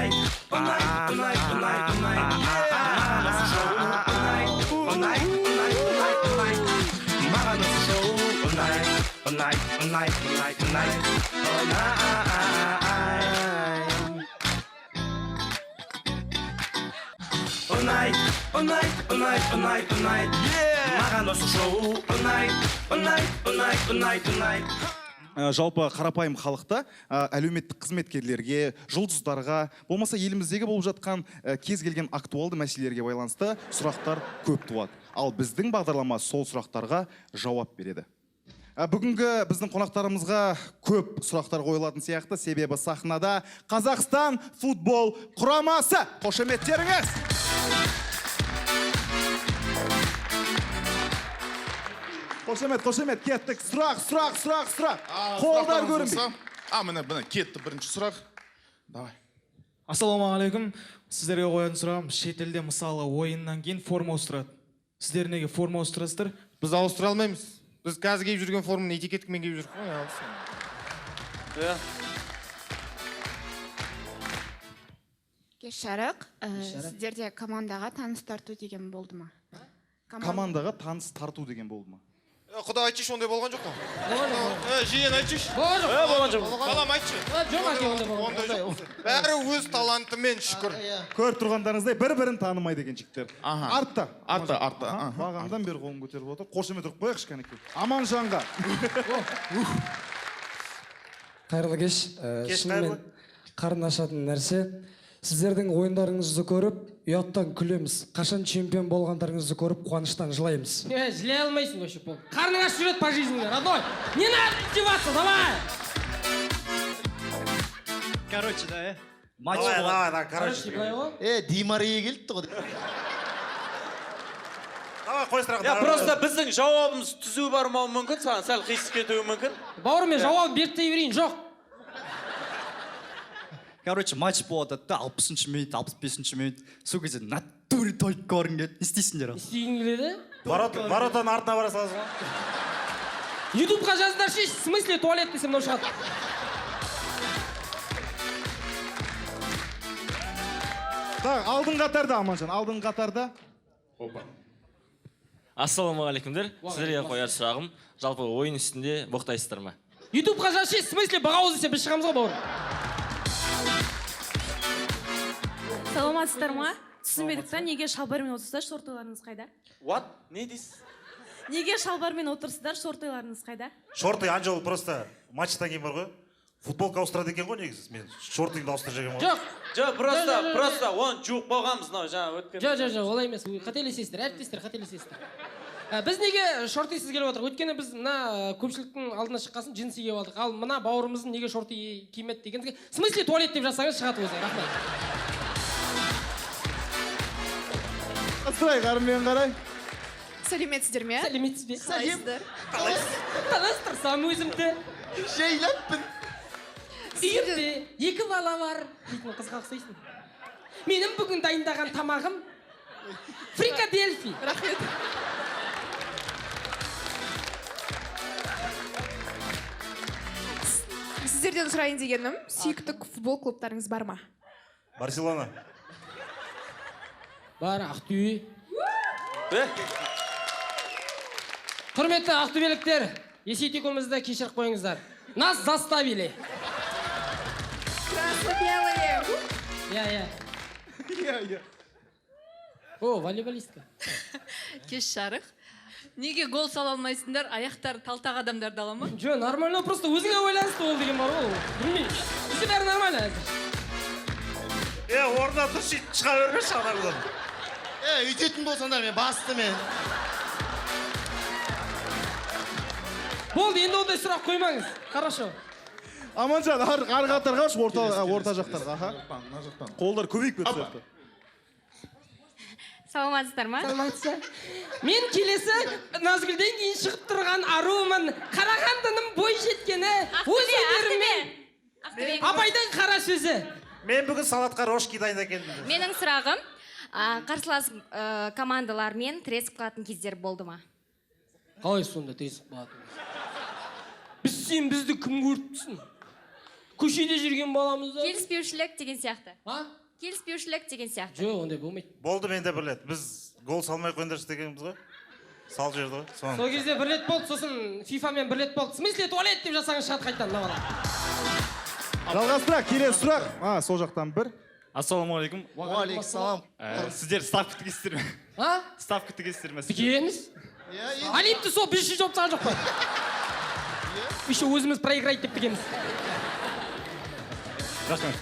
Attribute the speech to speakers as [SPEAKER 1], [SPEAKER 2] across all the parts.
[SPEAKER 1] Ұнайды, ұнайды, ұнайды, ұнайды, ұнайды. Маған осы шоу ұнайды, ұнайды, ұнайды, ұнайды, ұнайды. Маған осы шоу ұнайды, ұнайды, ұнайды, ұнайды, ұнайды, ұнайды. Ұнайды, ұнайды, ұнайды, ұнайды, ұнайды. Маған осы шоу ұнайды, ұнайды, ұнайды, ұнайды, ұнайды.
[SPEAKER 2] Жалпы қарапайым халықта әлеуметтік қызметкерлерге, жұлдыздарға, болмаса еліміздегі болып жатқан кез келген актуалды мәселелерге байланысты сұрақтар көп туады. Ал біздің бағдарлама сол сұрақтарға жауап береді. Бүгінгі біздің қонақтарымызға көп сұрақтар қойылатын сияқты, себебі сахнада Қазақстан футбол құрамасы. Қошеметтеріңіз! Қошемет, қошемет, кеттік. Сұрақ, сұрақ, сұрақ, сұрақ. Қолдар
[SPEAKER 3] Сұрақтарыңыз
[SPEAKER 2] көрінбейді.
[SPEAKER 3] болса. А, міне, міне, кетті бірінші сұрақ. Давай.
[SPEAKER 4] Ассалаумағалейкум. Сіздерге қоятын сұрағым: шетелде, мысалы, ойыннан кейін форма ауыстырады. Сіздер неге форма ауыстырасыздар?
[SPEAKER 5] Біз ауыстыра алмаймыз. Біз қазір киіп жүрген форманы этикеткамен киіп жүрміз ғой.
[SPEAKER 6] Иә.
[SPEAKER 7] Кеш жарық. Сіздерде командаға таныс тарту деген болды ма?
[SPEAKER 2] Командаға таныс тарту деген болды ма?
[SPEAKER 5] Құда, айтшы, ондай болған жоқ қой. Жиен, айтшы.
[SPEAKER 8] Болған жоқ.
[SPEAKER 6] Болған жоқ.
[SPEAKER 5] Балам, айтшы.
[SPEAKER 8] Жоқ, әке, ондай болған.
[SPEAKER 5] Ондай жоқ. Бәрі өз талантымен, шүкір.
[SPEAKER 2] Көріп тұрғандарыңыздай, бір бірін танымайды екен жігіттер.
[SPEAKER 3] Аха.
[SPEAKER 2] Артта.
[SPEAKER 3] Артта, артта,
[SPEAKER 2] Аха,
[SPEAKER 3] аха.
[SPEAKER 2] бағанадан бері қолын көтеріп отыр. Қошемет ұрып қояйықшы, кәнекей. Аманжанға.
[SPEAKER 9] Қайырлы кеш.
[SPEAKER 10] Кеш.
[SPEAKER 9] Шынымен қарын ашатын нәрсе. Сіздердің ойындарыңызды көріп, ұяттан күлеміз. Қашан чемпион болғандарыңызды көріп, қуаныштан жылаймыз.
[SPEAKER 8] Е, жылай алмайсың вообще, болды. Қарның аш жүреді по жизни, родной. Не надо издеваться, давай.
[SPEAKER 11] Короче, да, матч
[SPEAKER 10] Давай,
[SPEAKER 11] болады.
[SPEAKER 10] давай, давай,
[SPEAKER 8] Короче,
[SPEAKER 10] короче.
[SPEAKER 8] былай ғой.
[SPEAKER 11] Е, Ди Мария келіпті ғой.
[SPEAKER 10] Давай, қой сұрақ.
[SPEAKER 6] Я, просто біздің жауабымыз түзу бармауы мүмкін, саған сәл қисық кетуі мүмкін.
[SPEAKER 8] Бауырым, мен жауап беріп те берейін, жоқ.
[SPEAKER 11] Короче, матч болады да, 60-минут, 65-минут, сол кезде натуре туалетке барғың келеді, не істейсіңдер?
[SPEAKER 8] Не істегің келеді?
[SPEAKER 10] Воротаның артына бара саласың ғой.
[SPEAKER 8] Ютубқа жазыңдаршы, в смысле туалет десем, мынау шығады.
[SPEAKER 2] Так, алдыңғы қатарда, Аманжан, алдыңғы қатарда.
[SPEAKER 12] Ассалаумағалейкумдер. Сіздерге қояр сұрағым: жалпы ойын үстінде боқтайсыздар ма?
[SPEAKER 8] Ютубқа жазшы, в смысле бағауыз десе, біз шығамыз ғой, бауырым.
[SPEAKER 13] Саламатсыздар ма? Түсінбедік та, неге шалбармен отырсыздар, шортыларыңыз қайда?
[SPEAKER 6] What? Не дейсіз?
[SPEAKER 13] Неге шалбармен отырсыздар, шортыларыңыз қайда?
[SPEAKER 10] Шорты ана жолы просто матчтан кейін бар ғой. Футболка ауыстырады екен ғой негізі. Мен шортыңды ауыстырып жібергенмін ғой.
[SPEAKER 8] Жоқ.
[SPEAKER 6] Жоқ, просто
[SPEAKER 8] Жоқ, жоқ,
[SPEAKER 6] просто оны жуып қойғанбыз мынау жаңа өткен.
[SPEAKER 8] Жоқ, жоқ, жоқ, олай емес. Қателесесіздер, әріптестер, қателесесіздер. Біз неге шортисіз келіп отырмық? Өйткені біз мына көпшіліктің алдына шыққасын джинсы киіп алдық. Ал мына бауырымыздың неге шорты кимеді дегенге, в смысле туалет деп жазсаңыз, шығады өзі. Рахмет.
[SPEAKER 2] Ысырайық әрмен қарай.
[SPEAKER 7] Сәлеметсіздер ме?
[SPEAKER 8] Сәлеметсіз бе?
[SPEAKER 7] Қалайсыздар?
[SPEAKER 8] Таныстырсам өзімді.
[SPEAKER 11] Жайлаппын.
[SPEAKER 8] Үйімде екі бала бар дейтін қызға ұқсайсың. Менің бүгін дайындаған тамағым фрикадельфи.
[SPEAKER 7] Рахмет. Сіздерден сұрайын дегенім, сүйікті футбол клубтарыңыз бар ма?
[SPEAKER 10] Барселона.
[SPEAKER 8] Бар, Ақтөбе. Құрметті ақтөбеліктер, Есет екеумізді кешіріп қойыңыздар. Нас заставили.
[SPEAKER 7] Красно-белые.
[SPEAKER 8] Иә, иә.
[SPEAKER 2] Иә, иә.
[SPEAKER 8] О, волейболистка.
[SPEAKER 13] Кеш жарық. Неге гол сала алмайсыңдар? Аяқтары талтақ адамдарды ала ма?
[SPEAKER 8] Жоқ, нормально, просто өзіңе байланысты ол деген бар ғой. Білмеймін. Бізде бәрі нормально әзір.
[SPEAKER 10] Е, орнынан тұршы, шыға бермеші анадан.
[SPEAKER 11] Е, өйтетін болсаңдар, мен басты мен.
[SPEAKER 8] Болды, енді ондай сұрақ қоймаңыз. Хорошо.
[SPEAKER 2] Аманжан, ары қатарға баршы, орта жақтарға. Аха.
[SPEAKER 3] Мына жақтан.
[SPEAKER 2] Қолдар көбейіп кетті сол жақта.
[SPEAKER 13] Саламатсыздар ма?
[SPEAKER 8] Саламатсыз. Мен келесі Назгүлден кейін шығып тұрған арумын. Қарағандының бой жеткені, өз өнерімен.
[SPEAKER 13] Ақтөбе.
[SPEAKER 8] Абайдың қара сөзі.
[SPEAKER 10] Мен бүгін салатқа рожки дайындап келдім.
[SPEAKER 13] Менің сұрағым, қарсылас командалармен тіресіп қалатын кездер болды ма?
[SPEAKER 8] Қалай сонда тіресіп қалатын? Біз сен бізді кім көріп тұрсың? Көшеде жүрген баламыз да.
[SPEAKER 13] Келіспеушілік деген сияқты.
[SPEAKER 8] А?
[SPEAKER 13] Келіспеушілік деген сияқты.
[SPEAKER 8] Жоқ, ондай болмайды.
[SPEAKER 10] Болды, менде бір рет. Біз гол салмай қойыңдаршы дегенбіз ғой. Салып жіберді ғой. Соны.
[SPEAKER 8] Сол кезде бір рет болды, сосын фифамен бір рет болды. В смысле туалет деп жазсаңыз шығады қайтадан мына бала.
[SPEAKER 2] Жалғастырақ, келесі сұрақ. А, сол жақтан бір.
[SPEAKER 12] Ассалаумағалейкум.
[SPEAKER 8] Уағалейкумассалам.
[SPEAKER 11] Сіздер ставка тігесіздер ме?
[SPEAKER 8] А?
[SPEAKER 11] Ставка тігесіздер ме?
[SPEAKER 8] Тігеміз. Олимпті сол біз үшін жауып тастаған жоқ па? Еще өзіміз проиграть деп тігеміз.
[SPEAKER 11] Рахмет.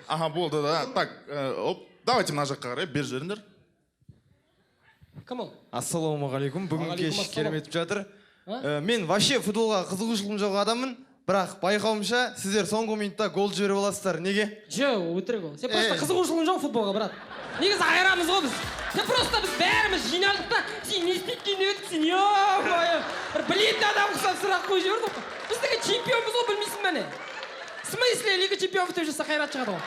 [SPEAKER 3] Ага, болды да. Так, оп, давайте мына жаққа қарай, бер жіберіңдер.
[SPEAKER 8] Кім ол?
[SPEAKER 5] Ассалаумағалейкум. Бүгін кеш
[SPEAKER 8] Уағалейкум
[SPEAKER 5] керемет өтіп жатыр.
[SPEAKER 8] А?
[SPEAKER 5] Мен вообще футболға қызығушылығым жоқ адаммын, бірақ байқауымша, сіздер соңғы минутта гол жіберіп аласыздар. Неге?
[SPEAKER 8] Жоқ, өтірік ол. Сен просто қызығушылығың жоқ футболға, брат. Негізі айырамыз ғой біз. Сен просто біз бәріміз жиналдық та, сен не істейді екен деп едік, сен ё-моё, бір білетін адам ұқсап сұрақ қойып жібердің ғой. Біз деген чемпионбыз ғой, білмейсің бе не? В смысле Лига чемпионов деп жазса Қайрат шығады ғой.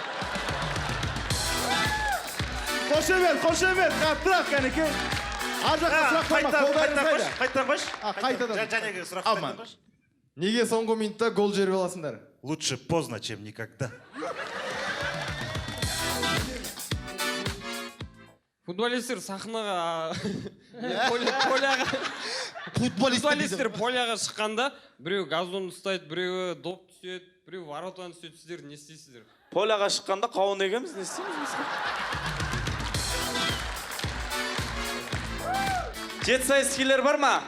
[SPEAKER 2] Қошемет, қошемет, қаттырақ кәнекей. Ар жақта сұрақ бар ма? Қолдарыңыз қайда?
[SPEAKER 10] Қайтадан қойшы.
[SPEAKER 2] А, қайтадан.
[SPEAKER 10] Жәнегі сұрақ қайтадан қойшы.
[SPEAKER 5] Неге соңғы минутта гол жіберіп аласыңдар?
[SPEAKER 10] Лучше поздно, чем никогда.
[SPEAKER 6] Футболисттер сахнаға поляға футболисттер поляға шыққанда біреу газон ұстайды, біреуі доп түседі, біреу воротаны түседі. Сіздер не істейсіздер? Поляға шыққанда қауын егеміз, не істейміз біз? Жетісайскийлер бар ма?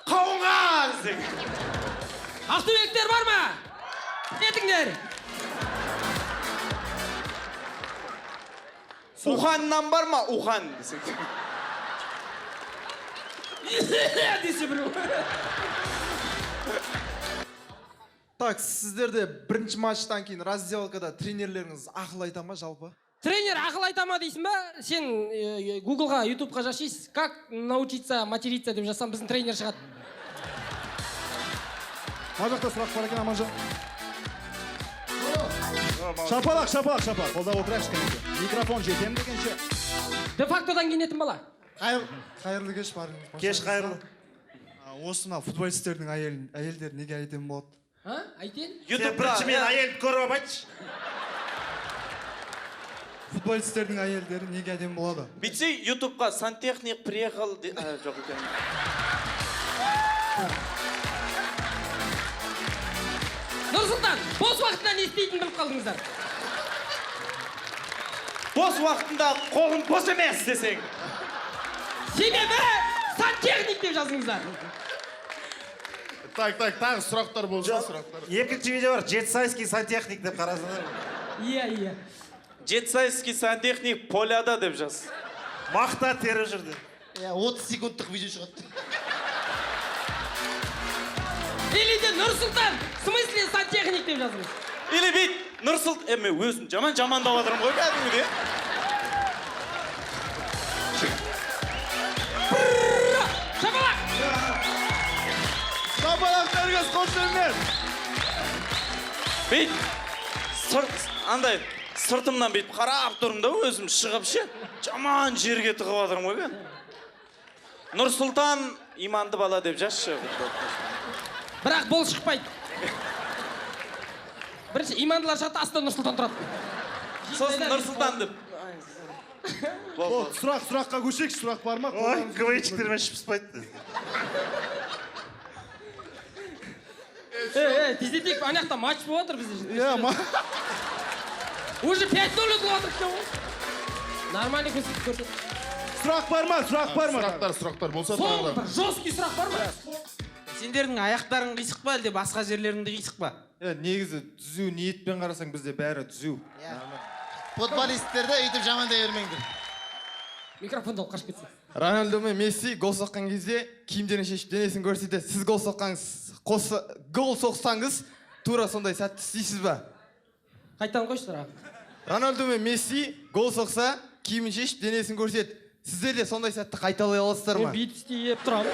[SPEAKER 6] Қауынға десең.
[SPEAKER 8] Ақтөбеліктер бар ма? Кетіңдер.
[SPEAKER 6] Уханнан бар ма? Ухан десең.
[SPEAKER 8] Десе біреу.
[SPEAKER 5] Так, сіздерде бірінші матчтан кейін раздевалкада тренерлеріңіз ақыл айта ма жалпы?
[SPEAKER 8] Тренер ақыл айта ма дейсің ба? Сен Гуглға, Ютубқа жазсайшы, как научиться материться деп жазсаң, біздің тренер шығады.
[SPEAKER 2] Мына жақта сұрақ бар екен, Аманжан. Шапалақ, шапалақ, шапалақ. Қолдап отырайықшы кәнекей. Микрофон жетем дегенше.
[SPEAKER 8] Де фактодан киінетін бала.
[SPEAKER 9] Қайырлы кеш барыңыз.
[SPEAKER 10] Кеш қайырлы.
[SPEAKER 9] Осы мына футболистердің әйелдері неге әдемі болады?
[SPEAKER 8] А? Айтайын?
[SPEAKER 10] Сен бірінші мен әйелді көріп алып айтшы.
[SPEAKER 9] Футболистердің әйелдері неге әдемі болады?
[SPEAKER 6] Бүйтсе, Ютубқа сантехник приехал жоқ екен.
[SPEAKER 8] Нұрсұлтан, бос уақытында не істейтінін біліп қалдыңыздар.
[SPEAKER 6] Бос уақытында қолым бос емес десең.
[SPEAKER 8] Себебі сантехник деп жазыңыздар.
[SPEAKER 3] Так, так, тағы сұрақтар болса, сұрақтар.
[SPEAKER 10] Екінші видео бар, жетісайский сантехник деп қарасаңдар.
[SPEAKER 8] Иә, иә.
[SPEAKER 6] Жетісайский сантехник поляда деп жаз.
[SPEAKER 10] Мақта теріп жүр деп.
[SPEAKER 5] Иә, 30 секундтық видео шығады.
[SPEAKER 8] Или де Нұрсұлтан, в смысле сантехник деп жазыңыз.
[SPEAKER 6] Или бүйт, Нұрсұлтан, мен өзім жаман жамандап жатырмын ғой кәдімгідей.
[SPEAKER 8] Шапалақ!
[SPEAKER 2] Шапалақ бергіз, қошемет.
[SPEAKER 6] Бүйт, андай, сыртымнан бүйтіп қарап тұрмын да өзім шығып ше, жаман жерге тығып жатырмын ғой мен. Нұрсұлтан иманды бала деп жазшы.
[SPEAKER 8] Бірақ бол шықпайды. Бірінші имандылар шығады, астында Нұрсұлтан тұрады.
[SPEAKER 6] Сосын Нұрсұлтан деп.
[SPEAKER 2] Болды, сұрақ, сұраққа көшейікші, сұрақ бар ма?
[SPEAKER 10] Ой, КВНщиктермен ішіп пыспайды.
[SPEAKER 8] Тездетейік, ана жақта матч болып жатыр бізде.
[SPEAKER 2] Иә,
[SPEAKER 8] Уже 5-0 ұтылып жатыр екен ғой. Нормальный көрсет, көрсет.
[SPEAKER 2] Сұрақ бар ма? Сұрақ бар ма?
[SPEAKER 3] Сұрақтар, сұрақтар болса
[SPEAKER 8] Соңғы
[SPEAKER 3] тағы да.
[SPEAKER 8] бір жесткий сұрақ бар ма?
[SPEAKER 5] Сендердің аяқтарың қисық па, әлде басқа жерлеріңді қисық па? Негізі түзу ниетпен қарасаң бізде бәрі түзу.
[SPEAKER 1] Футболистерді өйтіп жамандай бермеңдер.
[SPEAKER 8] Микрофонды алып қашып кетсін.
[SPEAKER 5] Роналдо мен Месси гол соққан кезде киімдерін шешіп денесін көрсетеді. Сіз гол соққаңыз, гол соқсаңыз, тура сондай сәтті істейсіз ба?
[SPEAKER 8] Қайтадан қойшы сұрағын.
[SPEAKER 5] Роналдо мен Месси гол соқса, киімін шешіп денесін көрсетеді. Сіздер де сондай сәтті қайталай аласыздар ма?
[SPEAKER 8] Мен бүйтіп істеп тұрамын.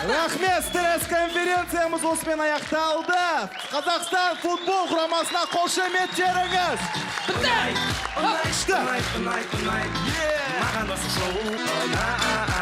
[SPEAKER 2] Рахмет, стресс конференциямыз осымен аяқталды. Қазақстан футбол құрамасына қошеметтеріңіз.
[SPEAKER 8] Бітті!
[SPEAKER 2] Күшті!
[SPEAKER 1] Маған осы шоу ұнайды.